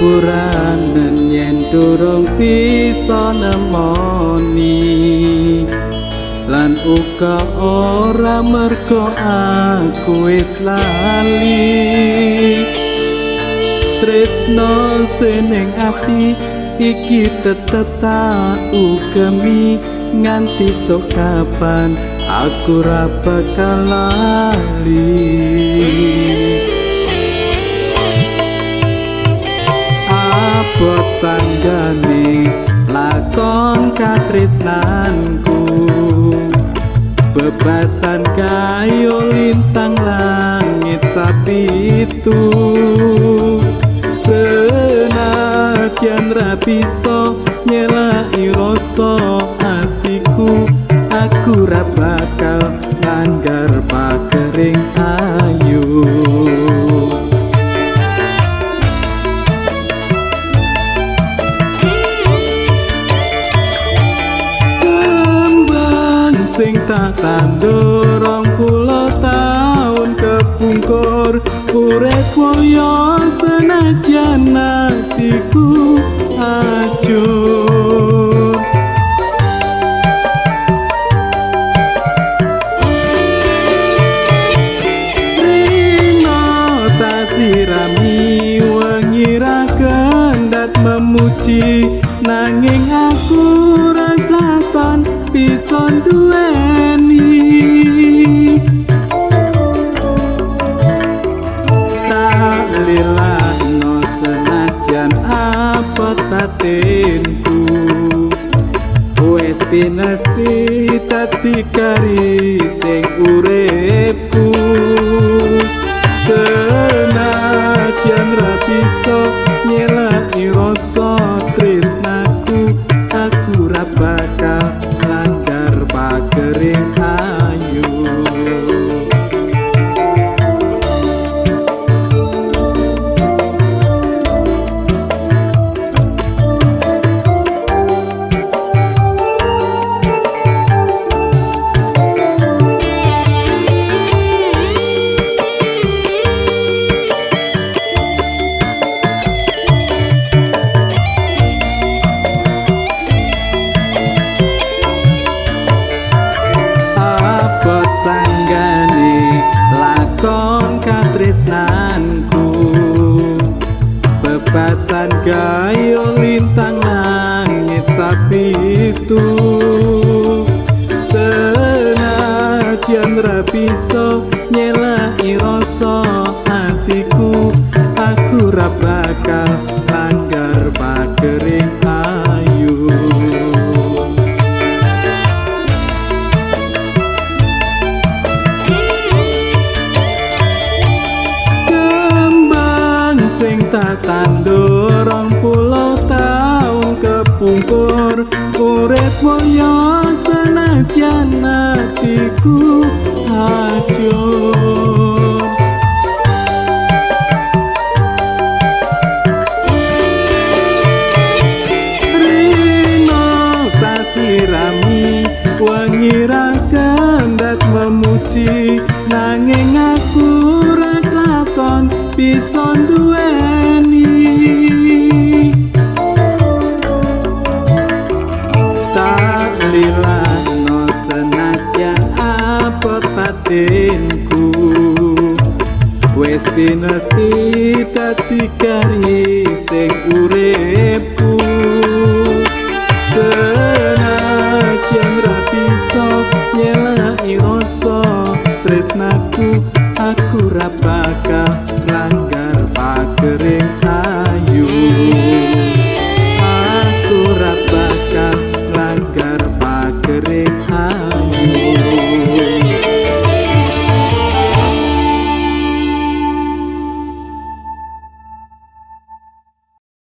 Sepuranen yen durung bisa nemoni, lan uga ora mergo aku wis lali. Tresno seneng ati iki tetep tak ugemi, nganti sok kapan aku ra bakal lali. Abot sanggane lakon katresnanku, bebasan kayo lintang langit sapitu. Senajan ra bisa nyelaki rasa atiku, aku ra bakal langgar pagering ayu. Kembang sing tak tandur 20 taun kepungkur, urip mulya senajan atiku ajur. Rino tasirami wengi ra kendhat memuji, nanging aku ra kelakon bisa nduweni. Tak lilakno senajan abot batinku, wis pinesti dadi kari sing uripku. Senajan ra bisa nyelaki rasa tresnaku, aku ra bakal langgar pagering ayu. Abot sanggane lakon katresnanku, bebasan gayo lintang langit sapitu. Senajan ra bisa nyelaki rasa atiku, aku ra bakal langgar pagering ayu. Kembang sing tak tandur 20 taun kepungkur, urip mulya senajan atiku ajur. Rino tasirami wengi ra kendhat memuji, nanging aku ra kelakon bisa nduweni. Tak lilakno senajan abot batinku, wis pinesti dadi kari sing uripku. Senajan ra bisa nyelaki rasa tresnaku, aku ra bakal langgar pagering